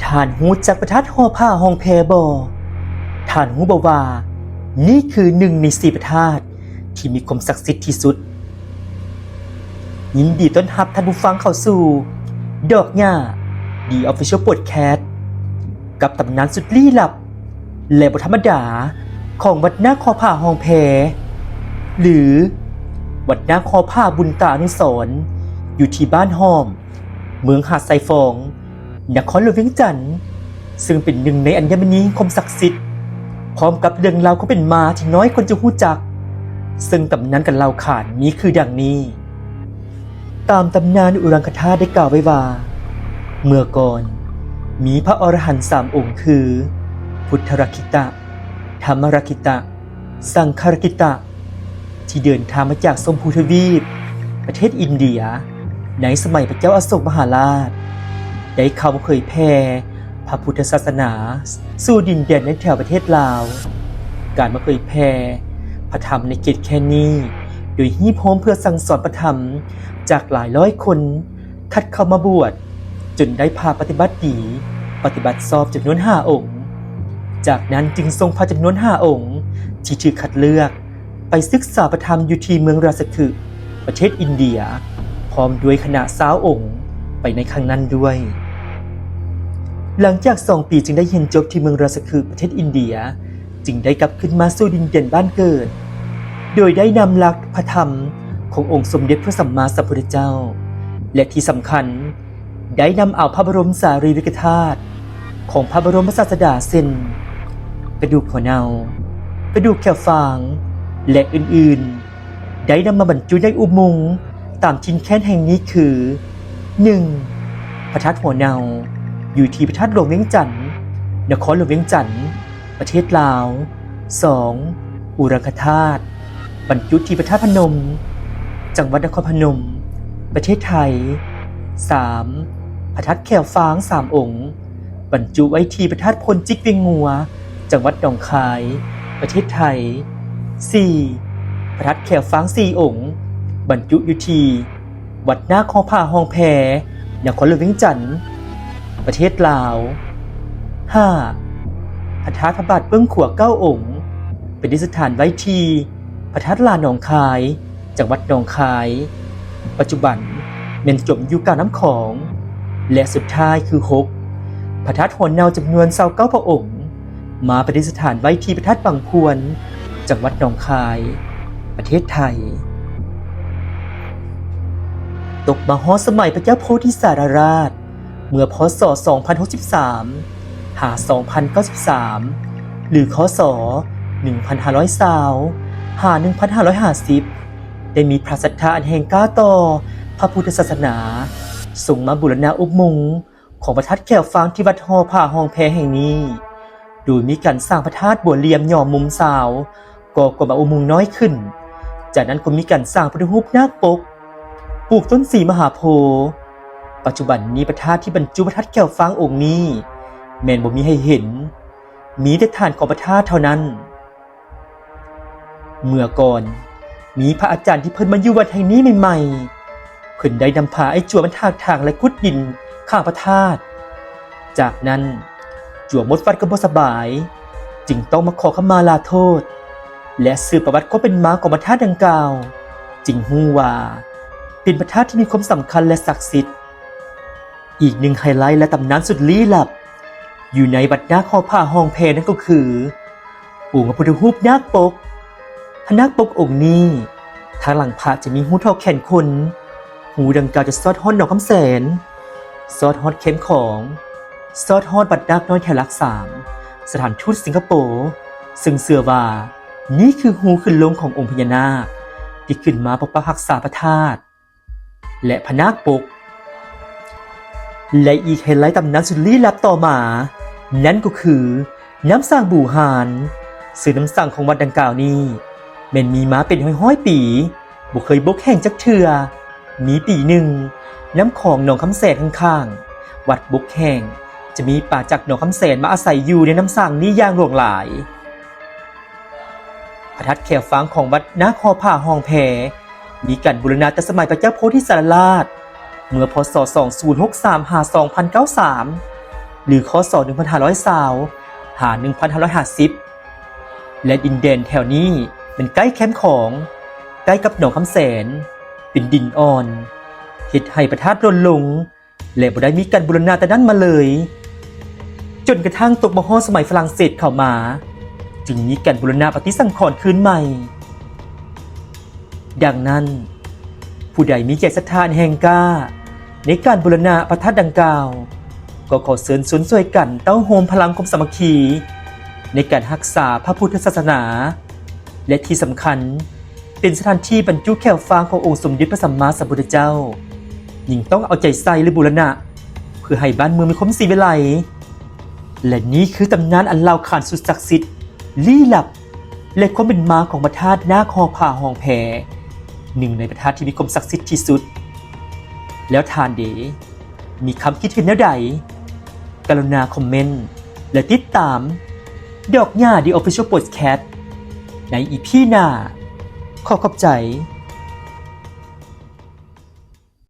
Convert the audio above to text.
ທ່ານຮູ້ຈັກພະທາດຫໍພາຮ່ອງແພບໍ່? ທ່ານຮູ້ບໍ່ວ່ານີ້ຄືໜຶ່ງໃນສີ່ພະທາດທີ່ມີຄວາມສັກສິດທີ່ສຸດ? ຍິນດີຕ້ອນຮັບທ່ານຜູ້ຟັງເຂົ້າສູ່ດອກຫຍ້າ The Official Podcast ກັບຕຳນານສຸດລີ້ລັບ ແລະ ບໍ່ທຳມະດາຂອງວັດນາກຫໍພາຮ່ອງແພ ຫຼື ວັດນາກຫໍພາບຸນຕາອະນຸສອນ ຢູ່ທີ່ບ້ານຫ້ອມ ເມືອງຫາດຊາຍຟອງ ນະຄອນຫຼວງວຽງຈັນ ເຊິ່ງເປັນໜຶ່ງໃນອັນຍະມະນີແຫ່ງຄວາມສັກສິດ ພ້ອມກັບເລື່ອງລາວຄວາມເປັນມາທີ່ນ້ອຍຄົນຈະຮູ້ຈັກ, ເຊິ່ງຕຳນານການເລົ່າຂານມີຄືດັ່ງນີ້. ຕາມຕຳນານອຸລັງຄະທາດໄດ້ກ່າວໄວ້ວ່າ ເມື່ອກ່ອນມີພະອໍລະຫັນສາມອົງຄື ພຸດທະລັກຂິຕະ, ທຳມະລັກຂິຕະ, ສັງຄະລັກຂິຕະ ທີ່ເດີນທາງມາຈາກຊົມພູທະວີບ ປະເທດອິນເດຍ ໃນສະໄໝພະເຈົ້າອະໂສກມະຫາລາດ ໄດ້ເຂົ້າມາເຜີຍແຜ່ພະພຸດທະສາສະໜາສູ່ດິນແດນໃນແຖວປະເທດລາວ. ການມາເຜີຍແຜ່ພະທຳໃນເຂດແຄນນີ້ ໂດຍຮີບໂຮມເພື່ອສັ່ງສອນພະທຳຈາກຫຼາຍຮ້ອຍຄົນ ຄັດເຂົ້າມາບວດ ຈົນໄດ້ພະປະຕິບັດດີ ປະຕິບັດຊອບຈຳນວນຫ້າອົງ. ຈາກນັ້ນຈຶ່ງສົ່ງພະຈຳນວນຫ້າອົງ ທີ່ຖືກຄັດເລືອກໄປສຶກສາພະທຳຢູ່ທີ່ເມືອງລາຊະຄຶ ປະເທດອິນເດຍ ພ້ອມດ້ວຍຄະນະຊາວອົງໄປໃນຄັ້ງນັ້ນດ້ວຍ. ຫຼັງຈາກສອງປີຈຶ່ງໄດ້ຮຽນຈົບທີ່ເມືອງລາຊະຄຶ ປະເທດອິນເດຍ ຈຶ່ງໄດ້ກັບຄືນມາສູ່ດິນແດນບ້ານເກີດ ໂດຍໄດ້ນຳຫຼັກພະທຳຂອງອົງສົມເດັດພະສຳມາສຳພຸດທະເຈົ້າ ແລະ ທີ່ສຳຄັນ ໄດ້ນຳເອົາພະບະລົມສາລີລິກະທາດຂອງພະບະລົມສາດສະດາ ເຊັ່ນ ກະດູກຫົວເນົ່າ, ກະດູກແຂ້ວຟາງ ແລະ ອື່ນໆ ໄດ້ນຳມາບັນຈຸໃນອຸໂມງຕາມຖິ່ນແຄນແຫ່ງນີ້ຄື ໜຶ່ງ ພະທາດຫົວເນົ່າ ຢູ່ທີ່ພະທາດຫຼວງວຽງຈັນ ນະຄອນຫຼວງວຽງຈັນ ປະເທດລາວ, ສອງ ອຸລັງຄະທາດ ບັນຈຸທີ່ພະທາດພະນົມ ຈັງຫວັດນະຄອນພະນົມ ປະເທດໄທ, ສາມ ພະທາດແຂ້ວຟາງສາມອົງ ບັນຈຸໄວ້ທີ່ພະທາດໂພນຈິກວຽງງົວ ຈັງຫວັດໜອງຄາຍ ປະເທດໄທ, ສີ່ ພະທາດແຂ້ວຟາງສີ່ອົງ ບັນຈຸຢູ່ທີ່ ວັດນາກຫໍພາຮ່ອງແພ ນະຄອນຫຼວງວຽງຈັນ ປະເທດລາວ, ຫ້າ ພະທາດພະບາດເບື້ອງຂວາເກົ້າອົງ ປະດິດສະຖານໄວ້ທີ່ພະທາດຫຼາໜອງຄາຍ ຈັງຫວັດໜອງຄາຍ ປັດຈຸບັນແມ່ນຈົມຢູ່ກາງນ້ຳຂອງ ແລະ ສຸດທ້າຍຄື ຫົກ ພະທາດຫົວເນົ່າຈຳນວນຊາວເກົ້າພະອົງ ມາປະດິດສະຖານໄວ້ທີ່ພະທາດບັງພວນ ຈັງຫວັດໜອງຄາຍ ປະເທດໄທ. ຕົກມາຮອດສະໄໝພະເຈົ້າໂພທິສາລະລາດ ເມື່ອ ພ.ສ. ສອງພັນຫົກສິບສາມ ຫາ ສອງພັນເກົ້າສິບສາມ ຫຼື ຄ.ສ. ໜຶ່ງພັນຫ້າຮ້ອຍຊາວ ຫາ ໜຶ່ງພັນຫ້າຮ້ອຍຫ້າສິບ ໄດ້ມີພະສັດທາອັນແຮງກ້າຕໍ່ພະພຸດທະສາສະໜາ ຊົງມາບູລະນະອຸບມຸງ ຂອງພະທາດແຂ້ວຟາງທີ່ວັດຫໍພາຮ່ອງແພແຫ່ງນີ້ ໂດຍມີການສ້າງພະທາດບົວຫຼ່ຽມຫຍໍ້ມຸມຊາວ ກໍ່ກວມເອົາອຸໂມງນ້ອຍຂຶ້ນ. ຈາກນັ້ນກໍມີການສ້າງພຸດທະຮູບນາກປົກ, ປູກຕົ້ນສີມະຫາໂພ. ປັດຈຸບັນນີ້ພະທາດທີ່ບັນຈຸພະທາດແຂ້ວຟາງອົງນີ້ ແມ່ນບໍ່ມີໃຫ້ເຫັນ, ມີແຕ່ຖານຂອງພະທາດເທົ່ານັ້ນ. ເມື່ອກ່ອນ ມີພະອາຈານທີ່ເພິ່ນມາຢູ່ວັດແຫ່ງນີ້ໃໝ່ໆ ເພິ່ນໄດ້ນຳພາອ້າຍຈົວມາຖາກຖາງ ແລະ ຂຸດດິນຂ້າງພະທາດ. ຈາກນັ້ນ ຈົວໝົດວັດກໍບໍ່ສະບາຍ ຈຶ່ງຕ້ອງມາຂໍຂະມາລາໂທດ ແລະ ສືບປະຫວັດຄວາມເປັນມາຂອງພະທາດດັ່ງກ່າວ ຈຶ່ງຮູ້ວ່າເປັນພະທາດທີ່ມີຄວາມສຳຄັນ ແລະ ສັກສິດ. ອີກໜຶ່ງໄຮໄລ ແລະ ຕຳນານສຸດລີ້ລັບ ຢູ່ໃນວັດນາກຫໍພາຮ່ອງແພນັ້ນກໍຄື ອົງພະພຸດທະຮູບນາກປົກ. ພະນາກປົກອົງນີ້ ທາງຫຼັງພະຈະມີຮູເທົ່າແຂນຄົນ, ຮູດັ່ງກ່າວຈະສອດຮອດໜອງຄຳແສນ, ສອດຮອດແຄມຂອງ, ສອດຮອດວັດນາກນ້ອຍແຖວຫຼັກສາມ ສະຖານທູດສິງກະໂປ, ເຊິ່ງເຊື່ອວ່ານີ້ຄືຮູຂຶ້ນລົງຂອງອົງພະຍານາກ ທີ່ຂຶ້ນມາປົກປັກຮັກສາພະທາດ ແລະ ພະນາກປົກ. ແລະ ອີກໄຮໄລຕຳນານສຸດລີ້ລັບຕໍ່ມາ ນັ້ນກໍຄື ນ້ຳສ້າງບູຮານ. ເຊິ່ງນ້ຳສ້າງຂອງວັດດັ່ງກ່າວນີ້ ແມ່ນມີມາເປັນຮ້ອຍໆປີ ບໍ່ເຄີຍບົກແຫ້ງຈັກເທື່ອ. ມີປີໜຶ່ງ ນ້ຳຂອງໜອງຄຳແສນຂ້າງໆ ວັດບົກແຫ້ງ, ຈະມີປາຈາກໜອງຄຳແສນມາອາໄສຢູ່ໃນນ້ຳສ້າງນີ້ຢ່າງຫຼວງຫຼາຍ. ພະທາດແຂ້ວຟາງຂອງວັດນາກຫໍພາຮ່ອງແພ ມີການບູລະນະແຕ່ສະໄໝພະເຈົ້າໂພທິສາລະລາດ ເມື່ອ ພ.ສ. ສອງພັນຫົກສິບສາມ ຫາ ສອງພັນເກົ້າສິບສາມ. ຫຼື ຄ.ສ. ໜຶ່ງພັນຫ້າຮ້ອຍຊາວ ຫາ ໜຶ່ງພັນຫ້າຮ້ອຍຫ້າສິບ ແລະ ດິນແດນແຖວນີ້ແມ່ນໃກ້ແຄມຂອງ, ໃກ້ກັບໜອງຄຳແສນ, ເປັນດິນອ່ອນ, ເຮັດໃຫ້ພະທາດຫຼົ່ນລົງ ແລະ ບໍ່ໄດ້ມີການບູລະນະແຕ່ນັ້ນມາເລີຍ, ຈົນກະທັ້ງຕົກມາຮອດສະໄໝຝຣັ່ງເສດເຂົ້າມາ ຈຶ່ງມີການບູລະນະປະຕິສັງຂອນຄືນໃໝ່. ດັ່ງນັ້ນ, ຜູ້ໃດມີໃຈສັດທາອັນແຮງກ້າໃນການບູລະນະພະທາດດັ່ງກ່າວ, ກໍຂໍເຊີນຊວນຊ່ວຍກັນເຕົ້າໂຮມພະລັງຄວາມສາມັກຄີ ໃນການຮັກສາພະພຸດທະສາສະໜາ ແລະ ທີ່ສຳຄັນ ເປັນສະຖານທີ່ບັນຈຸແຂ້ວຟ້າຂອງອົງສົມເດັດພະສຳມາສຳພຸດທະເຈົ້າ, ຍິ່ງຕ້ອງເອົາໃຈໃສ່ ແລະ ບູລະນະ ເພື່ອໃຫ້ບ້ານເມືອງມີຄວາມສີວິໄລ. ແລະ ນີ້ຄືຕຳນານອັນເລົ່າຂານສຸດສັກສິດ, ລີ້ລັບ ແລະ ຄວາມເປັນມາຂອງພະທາດນາກຫໍ່ຜາຫ້ອງແພ, ໜຶ່ງໃນພະທາດທີ່ມີຄວາມສັກສິດທີ່ສຸດ. ແລ້ວທ່ານເດ ມີຄຳຄິດເຫັນແນວໃດ? ກະລຸນາຄອມເມັນ ແລະ ຕິດຕາມ ດອກຫຍ້າ The Official Podcast ໃນອີພີໜ້າ. ຂໍຂອບໃຈ.